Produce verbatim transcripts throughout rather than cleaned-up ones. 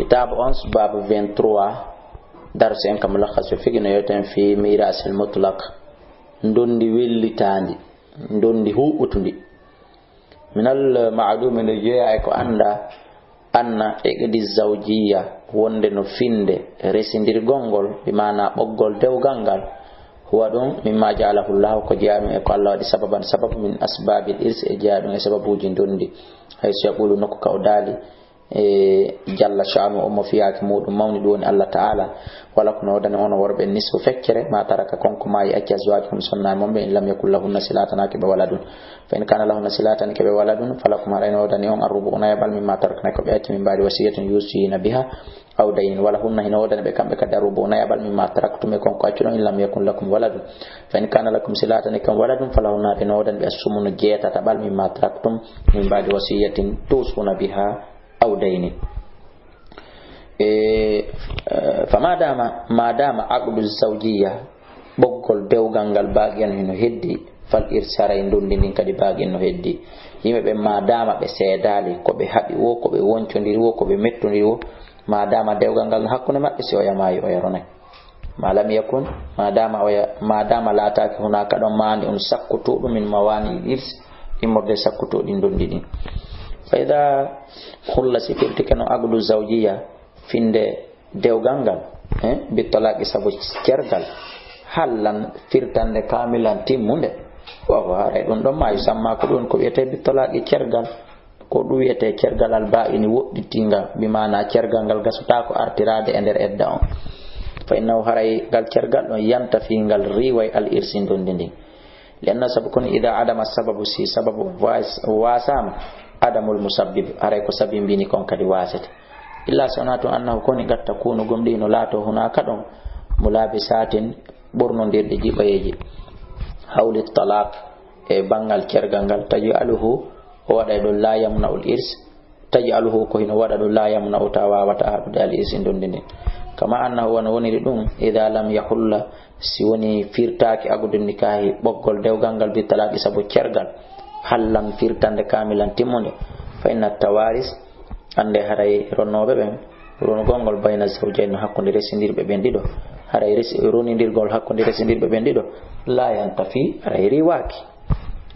Kitaabu on, baabu vingt-trois, darsi en ka mulakhasu fiqhi no yewten fi mirasil mutlaq, ndondi wellitaandi, ndondi huɓɓutundi. Minal ma'lumi, no jeyaa e ko annda, anna iqdi zawjiyya, wonde no finde resindirgol ngol, bi maana ɓoggol dewgal ngal, huwa ɗum mimma ja'alahu Allahu, ko jeyaa ɗum e ko Allah waɗi sababan, sababu, min asbabil irs, e jeyaa ɗum e sababuuji ndondi. Haysu yaqulu, nokku ka o daali, e jalla sha'nu, o mo fiyaaki muuɗum mawni, ɗum woni Allah Ta'ala. Walakum, no woodani on worɓe, nisfu, feccere, ma taraka, kon ko maayi acci, azwajukum, sonnaaɓe mon ɓe, in lam yakun lahunna, si laatanaaki ɓe waladun. Fa in kana lahunna, si laatanaaki ɓe waladun, falakum, haray no woodani on, arrubu'u, nayaɓal, mimma tarakna, ko ɓe acci, min ba'di wasiyatin yusina biha aw daynin. Walahunna, hino woodani ɓe kamɓe kadi, arrubu'u, nayaɓal, mimma taraktum, e kon ko accuɗon, in lam yakun lakum waladun. Fa in kana lakum, si laatanaaki on waladun, falahunna, haray no woodani ɓe, assumunu, jeetataɓal, mimma taraktum, min ba'di wasiyatin tusuna biha aw daynin. E, e, fa madama, madama aqdu zawjiyya, ɓoggol dewgal ngal, baqi on hino heddi, fal irs, haray ndondi ndin kadi baqi no heddi. Yimɓe ɓen, madama ɓe seedaali, ko ɓe haɓi wo, ko ɓe woncondiri wo, ko ɓe mettondiri wo, madama dewgal ngal no hakkunde maɓɓe, si oya maayi, oya ronay. Ma lam yakun, madama oya, madama laataaki hunaka ɗon mani un sakkutuɗum min mawani irs, immorde sakkutuɗi ndondi ɗin. Fa ida hulla, si firtike no aqdu zawjiyya, finde dewgal ngal, eh, bi talaqi, sabu cergal, hallan, firtande, kamilan, timmunde. Wa huwa, haray ɗum ɗon ma yusamma, ko ɗum ko wiyete bi talaqi, cergal. Ko ɗum wiyete cergal al ba'ini, woɗɗitingal, bi maana cergal ngal gasataako artiraade e nder edda on. Fa innahu, haray ngal cergal ɗon, yantafi, ngal riiway, al irsi, ndondi ndin. Li anna, sabu kon, ida adama sababu, si sababu was-, wasaama, adamul musabbib, haray ko sabimbini kon kadi wasete. Illa, so wonaa tun, annahu, koni, qad takunu, gomɗii no laato, hunaka ɗon, mulabisatin, ɓornondirɗi jiɓayeeji, hawli talaq, e banngal cergal ngal, taj'aluhu, o waɗa e ɗum, la yamna'ul irs, taj'aluhu, ko hino waɗa ɗum, la yamna'u, tawa wawata haɗude al irs, ndondi ndin. Kama annahu, wano woniri ɗum, ida lam yahulla, si woni firtaaki, aqdu nikahi, ɓoggol dewgal ngal, bi talaqi, sabu cergal, hallan, firtande, kamilan, timmunde, fa inna tawaris, annde haray ronnooɓe ɓen, ronugol ngol, bayna zawjayn, hakkunde resindirɓe ɓen ɗiɗo, haray resi-, ronindirgol hakkunde resindirɓe ɓen ɗiɗo, la yantafi, haray riiwaaki.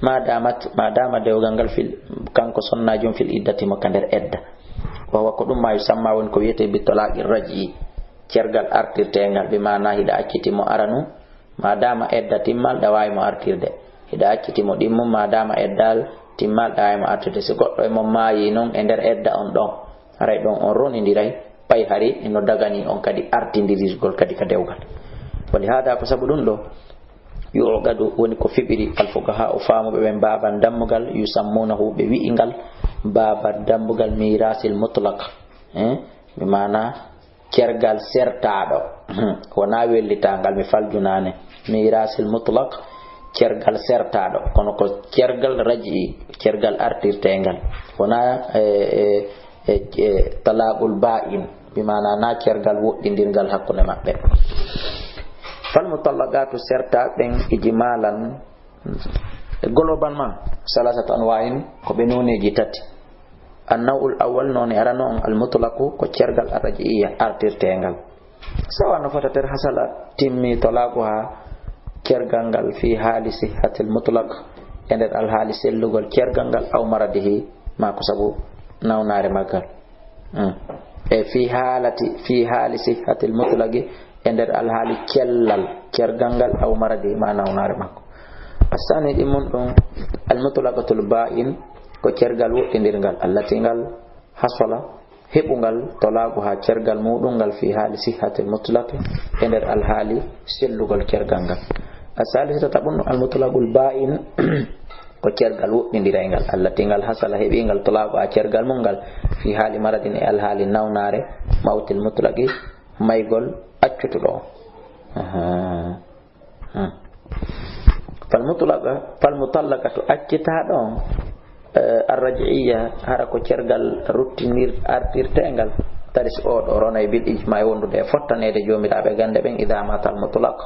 Ma damat, ma dama dewgal ngal fil, kanko sonnaajo on, fil iddati, mo ka nder edda. Wa huwa, ko ɗum, ma yusamma, woni ko wiyete bi talaqi raj'i, cergal artirteengal, bi maana hiɗa acciti mo aranu, ma dama edda timmal, ɗa waawi mo artirde. Hiɗa acciti mo ɗimmum, ma dama eddal timmal, ɗa waawi mo artirde. Si goɗɗo e mon maayi non e nder edda on ɗon, haray ɗon on ronindiray, ɓay hari hino dagani on kadi artindirirgol kadi ka dewgal. Wa li hada, ko sabu ɗum ɗo, yu'qadu, woni ko fiɓiri, al fuqaha, o faamuɓe ɓen, baban dammugal, yusammunahu, ɓe wi'i ngal, baban dammugal mirasil mutlaq. Eh? Bi maana, cergal sertaaɗo. Wonaa wellitangal, mi faljunaane. Mirasil mutlaq, cergal sertaaɗo. Kono ko cergal raj'i, cergal artirteengal. Wonaa, e, e, e, e, talaqul ba'in. Bi maana na cergal woɗɗindirgal hakkunde maɓɓe. Fal mutallaqatu, sertaaɓe ɓen, ijmalan, globalement, salasatu anwa'in, ko ɓe nooneeji tati. An-naw'ul awwal, noone arano on, al-mutlaqu, ko cergal ar-raj'iyya, artirteengal. Sawa no fota ter hasala, timmi, talaquha, cergal ngal, fi haali sihhatil mutlaq, e nder alhaali sellugol cergal ngal, aw maradihi, maa ko sabu nawnaare maggal. Hmm. E fi haalati, fi haali sihhatil mutlaqi, e nder alhaali cellal cergal ngal, aw maradi, ma nawnaare makko. Asani ɗin mun ɗum, al mutlaqatul ba'in, ko cergal woɗɗindirgal, allati ngal hasala, heɓungal, talaqu ha cergal muɗum ngal, fi haali sihhatil mutlaqi, e nder alhaali sellugol cergal ngal. Asalisata, taɓun ɗum, al mutlaqul ba'in, ko cergal woɗɗindiray ngal, allati ngal hasala, heɓi ngal, talaqu ha cergal mum ngal, fi haali maradin, e alhaali nawnaare, mawtil mutlaqi, maygol accutuɗo on. Aha. Hmm. Fal mutlaqa, fal mutallaqatu, accitaaɗo on, eh, arraj'iyya, hara ko cergal ruttinir-, artirteengal, taris, o ɗo ronay, bil ijma'i, wondude e fottaneede joomiraaɓe gannde ɓen, idha mata al mutlaq,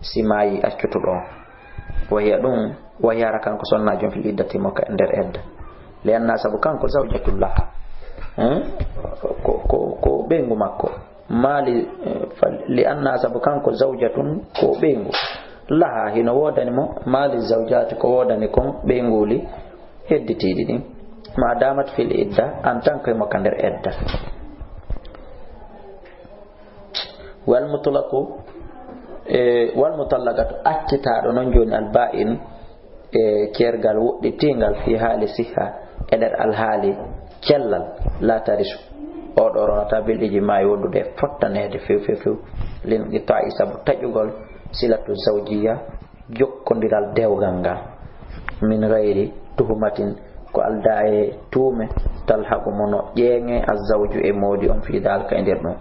si maayi accutuɗo on. Wahiya ɗum, wahiya, hara kanko sonnaajo on, fil iddati, mo ka nder edda. Li anna, sabu kanko zawjatun laha. Hmm? Ko, ko, ko ɓeyngu makko. Maali, eh, fa-, li anna sabu kanko zawjatun ko ɓeyngu. Laha hino woodani mo, maali zawjaati ko woodani kon ɓeynguuli hedditiiɗi ɗin. Ma damat fil idda, en tant que mo ka nder edda. Wal mutlaqu, eh, wal mutallaqatu, accitaaɗo non jooni al ba'in, e ceergal woɗɗitiingal fi haali siha, e nder alhaali cellal, la tarisu. Oo ɗoo ronata bil ijmaa'i wondude e fottaneede few, few, few. Lin qitaa'i sabu taƴugol silatu zawjiyya, jokkondiral dewgal ngal. Min gayri tuhumatin, ko aldaa e tuume, talhaqu mo no ƴeeŋe azzawju e moodi on fi daalika e nder ɗum.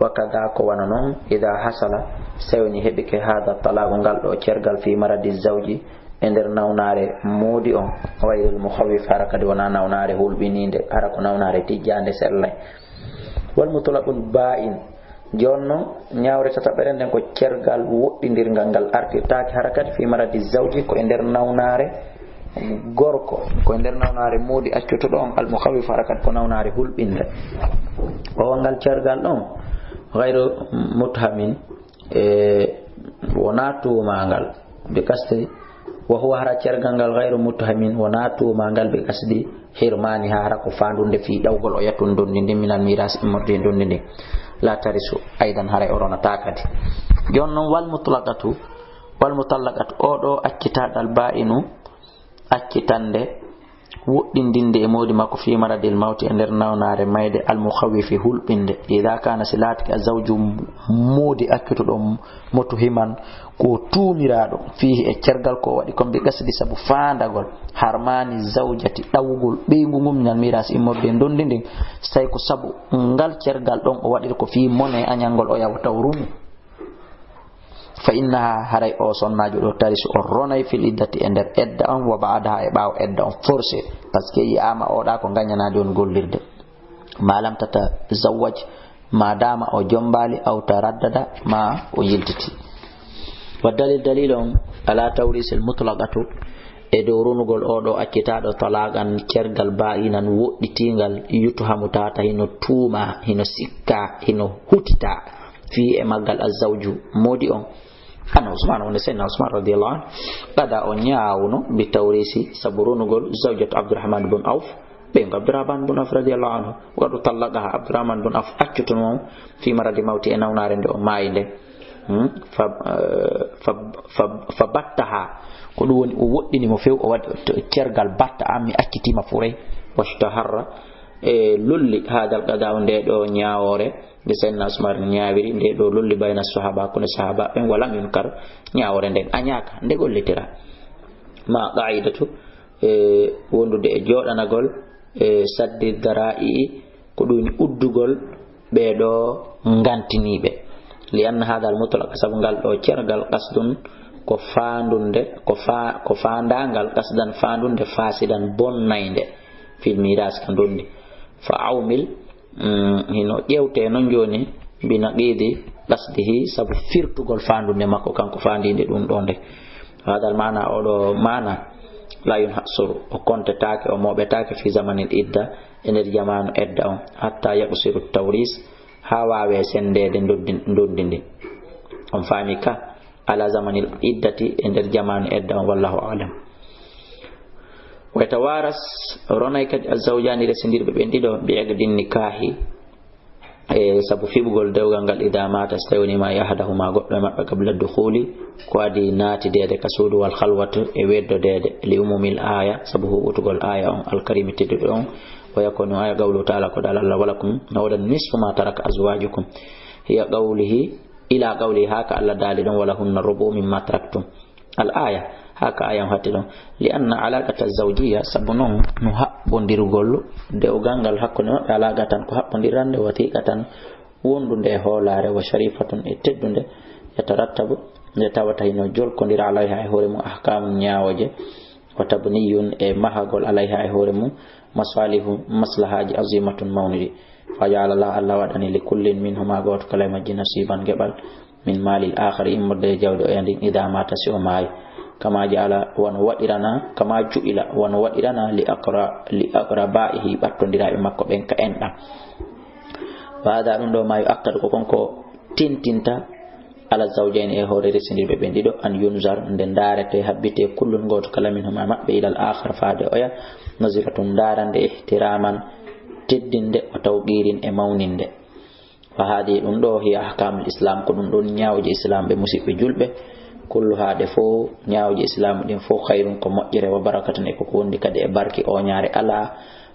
Wa kada ko wano non, ida hasala, sewni heɓike hada talaqu ngal ɗoo ceergal fi maradi zawji, e nder nawnaare moodi on, ghayril mukhawwif, hara kadi wonaa nawnaare hulɓiniinde, hara ko nawnaare tijjaande sellay. Wal mutlaqul ba'in, jooni non, ñaawre tataɓere nden ko ceergal woɗɗindirngal ngal artirtaake hara kadi fi maradi zawji, ko e nder nawnaare gorko, ko e nder nawnaare moodi accutuɗo on, al mukhawwif, hara kadi ko nawnaare hulɓinde. O ngal ceergal ɗon, ghayru muthamin, e wonaa tuumaangal, bi qasdi, wa huwa, hara ceergal ngal, ghayru muttahamin, wonaa tuumaangal, bi qasdi hirmani, hara ko faandunde fii ɗawgol o yatun ndondi ndin, minal miras, immorde ndondi ndin. La tarisu, aydan, haray o ronataa kadi. Jooni non, wal mutlaqatu, wal mutallaqatu, oo ɗoo accitaaɗo al baa'inu, accitande, woɗɗindinde e moodi makko fii maradil mawti e nder nawnaare mayde, al mukhawwifi hulɓinde, ida kana, si laatike a zawju moodi accutuɗo mutuhiman ko tuumiraaɗo, fiihi e ceergal ko o waɗi kon bi qasdi sabu faandagol, harmani zawjati ɗawugol ɓeyngu ngun minal miras immorde ndondi ndin, si tawi ko sabu ngal ceergal ɗon o waɗiri ko fii mone añangol o yawa taw runu. Fa innaha, haray o sonnaajo ɗoo tarisu o ronay fil iddati e nder edda on, wa ba'daha e ɓaawo edda on forcé, parce que yi'aama o ɗaa ko ngañanaade on gollirde. Ma lam tatazawwaj, ma dama o jombaali, aw taraddada, ma o yiltiti. Wa dalil, dalil on, ala tawrisil mutlaqatu, e dow runugol oo ɗoo accitaaɗo talaqan ceergal baa'inan woɗɗitiingal, yuthamu tata hino tuuma, hino sikka, hino hutita. Fii e maggal azzawju moodi on. Anna Usman, wonde Seydina Usman radiyallahu anhu, qada o ñaawno bi tawrisi sabu runugol zawjatu Abdurrahman bun Auf, ɓeyngu Abdurrahman bun Auf radiyallahu anhu. Wa qad tallaqaha, Abdurrahman bun Auf accutuno mo fi maradi mawti e nawnaare nde o maayi nde. Hmm? Fa, eh, fa, fa, fa battaha, ko ɗum woni o woɗɗini mo few, o waɗi to-, ceergal batta an mi accitiima furey. Washtaharra, e lolli hadal qada o nde ɗo ñaawoore. Nde Seydina Usmaan ñaawiri, nde ɗo lolli bayna sahaba, hakkunde sahaba ɓen, walam yunkar, ñaawoore nden añaaka, nde gollitira. Ma qa'idatu, e wondude e jooɗanagol, e saddi dara'i, ko ɗum uddugol ɓee ɗo ngantiniiɓe. Li anna hadal mutlaq, sabu ngal ɗo cergal, qasdun, ko faandunde, ko fa-, ko faandaangal, qasdan, faandunde, fasidan, bonnaynde, fil miras, ka ndondi. Fa awmil, Mm, hino ƴewte non jooni, bi naqidi qasdihi, sabu firtugol faandunde makko, kanko faandinde ɗum ɗo nde. Hadal maana, oɗo maana, la yunhasuru, o kontetaake, o mooɓetaake fi zamanil idda, e nder jamaanu edda on, hatta yaqsiru tawris, haa waawe sendede ndoddi, ndoddi ndi. On faami ka? Ala zamanil iddati, e nder jamaanu edda on, wallahu a'lam. Wa yatawaras, ronay kadi azzawjaani, resindirɓe ɓen ɗiɗo, bi aqdin nikaahi, e sabu fiɓugol dewgal ngal, ida maata, so tawi woni maayi, ahadahuma, goɗɗo e maɓɓe, qabla dukhuli, ko adi naatideede ka suudu, wal khalwatu, e weddodeede, li umumil aya, sabu huɓutugol aya on, alkarimi tedduɗo on, wa yakunu aya qawluhu ta'ala, ko dal Allah, walakum, no wodan nisfu ma taraka azwajukum, hiya qawlihi, ila qawli, haa ka Allah daali ɗon, "Walahunna rubu'u mimma taraktum." Al aya, haa ka aya on hatti ɗon. Li anna alaqata zawjiyya, sabu non no haɓɓondirgol dewgal ngal hakkunde maɓɓe, alaqatan ko haɓɓondirande, wathiqatan wondunde e hoolaare, wa sharifatun e teddunde, yatarattabu nde tawata hino jolkondira alayha e hoore mum ahkamun ñaawooje, wa tabniyun e mahagol alayha e hoore mum, masalihu maslahaaji azimatun mawniɗi. Fa ja'ala Allah, Allah waɗani li kullin minhuma gooto kala e majji nasiban geɓal min maalil aakhari immorde e jawdi oya ndin ida maata si o maayi. Kama ja'ala wano waɗirana, kama ju'ila wano waɗirana li aqra-, li aqrabaihi ɓattondiraaɓe makko ɓen ka enɗan. Wa hada, ɗum ɗo ma yu'akkadu, ko kon ko tintinta, ala zawjayni, e hoore resindirɓe ɓen ɗiɗo, an yunzar, nde ndaarete, habbite, kullun, gooto kala, minhuma, maɓɓe, ilal akhar, faade oya, nazratun, ndaarande, ihtiraman, teddinde, wa tawqirin, e mawninde. Wa hadi, ɗum ɗo, hiya ahkamul islam, ko ɗum ɗon ñaawuji islam ɓe, musiɓɓe julɓe. Kulluha, ɗe fof, ñaawuji islam ɗin fof, khayrun, ko moƴƴere, wa barakatun, e ko ko wondi kadi e barki, o ñaare ala